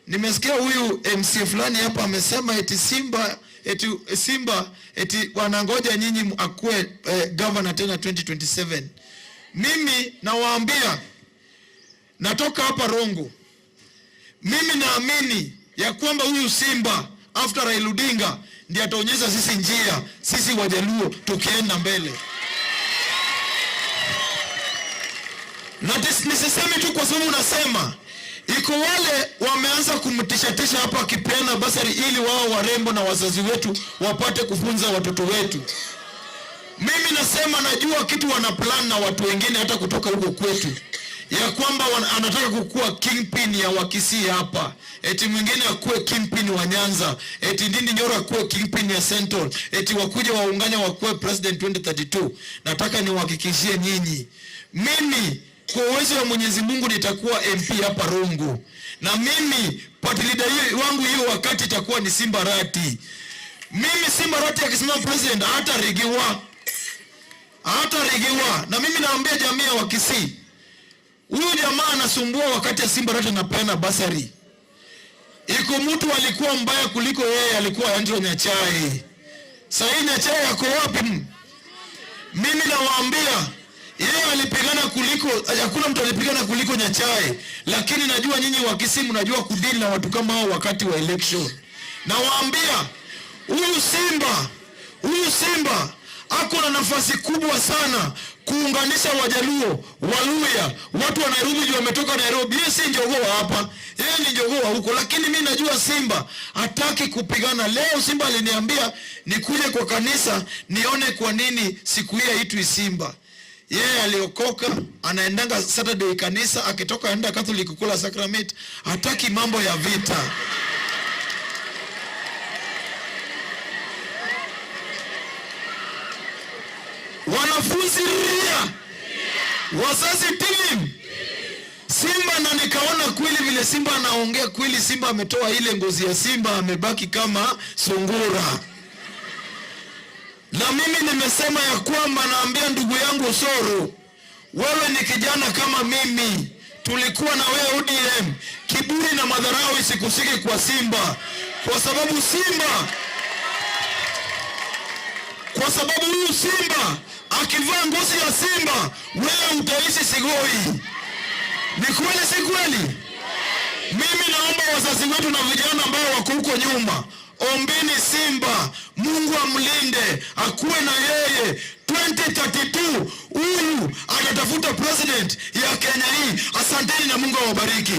Nimesikia huyu MC fulani hapa amesema eti Simba eti wanangoja nyinyi akue governor tena 2027. Mimi nawaambia, natoka hapa Rongo. Mimi naamini ya kwamba huyu Simba after Raila Odinga ndiye ataonyesha sisi njia, sisi Wajaluo tukienda mbele. Na nisiseme tu kwa sababu unasema iko wale wameanza kumtishatisha hapa akipeana basari ili wao warembo na wazazi wetu wapate kufunza watoto wetu. Mimi nasema najua kitu wana plan na watu wengine hata kutoka huko kwetu, ya kwamba anataka kukua kingpin ya Wakisii hapa, eti mwingine akuwe kingpin wa Nyanza, eti Ndindi Nyoro akuwe kingpin ya Central, eti wakuje waungane wakuwe president 2032. Nataka niwahakikishie nyinyi, mimi kwa uwezo wa Mwenyezi Mungu nitakuwa MP hapa Rongo, na mimi party leader wangu hiyo wakati itakuwa ni Simba Arati. Mimi Simba Arati akisimama president hatarigiwa, hatarigiwa. Na mimi naambia jamii ya Wakisii, huyu jamaa anasumbua wakati ya Simba Arati anapeana basari. Iko mtu alikuwa mbaya kuliko yeye, alikuwa Andrew Nyachae. Sasa hii Nyachae yako wapi? Mimi nawaambia yeye alipigana kuliko, hakuna mtu alipigana kuliko Nyachae, lakini najua nyinyi wa Kisii mnajua kudeal na watu kama hao wakati wa election. Nawaambia huyu Simba ako na nafasi kubwa sana kuunganisha Wajaluo, Waluya, watu wa Nairobi juu wametoka Nairobi. Yeye si njogoo wa hapa, yeye ni njogoo wa huko, lakini mimi najua Simba hataki kupigana. Leo Simba aliniambia nikuje kwa kanisa nione kwa nini siku hii haitwi Simba. Yeye aliokoka, anaendanga Saturday kanisa, akitoka aenda Catholic kula sacrament, hataki mambo ya vita. Wanafunzi ria, wazazi tilim. Simba, na nikaona kweli vile Simba anaongea kweli, Simba ametoa ile ngozi ya simba, amebaki kama sungura. Na mimi nimesema ya kwamba naambia ndugu yangu Osoro, wewe ni kijana kama mimi, tulikuwa na wewe ODM. Kiburi na madharau isikusike kwa Simba, kwa sababu huyu Simba akivaa ngozi ya simba, wewe utaishi Sigoi. Ni kweli si kweli? Mimi naomba wazazi wetu na vijana ambao wako huko nyuma, ombeni Simba, Mungu amlinde, akuwe na yeye 2032. Huyu atatafuta president ya Kenya hii. Asanteni na Mungu awabariki.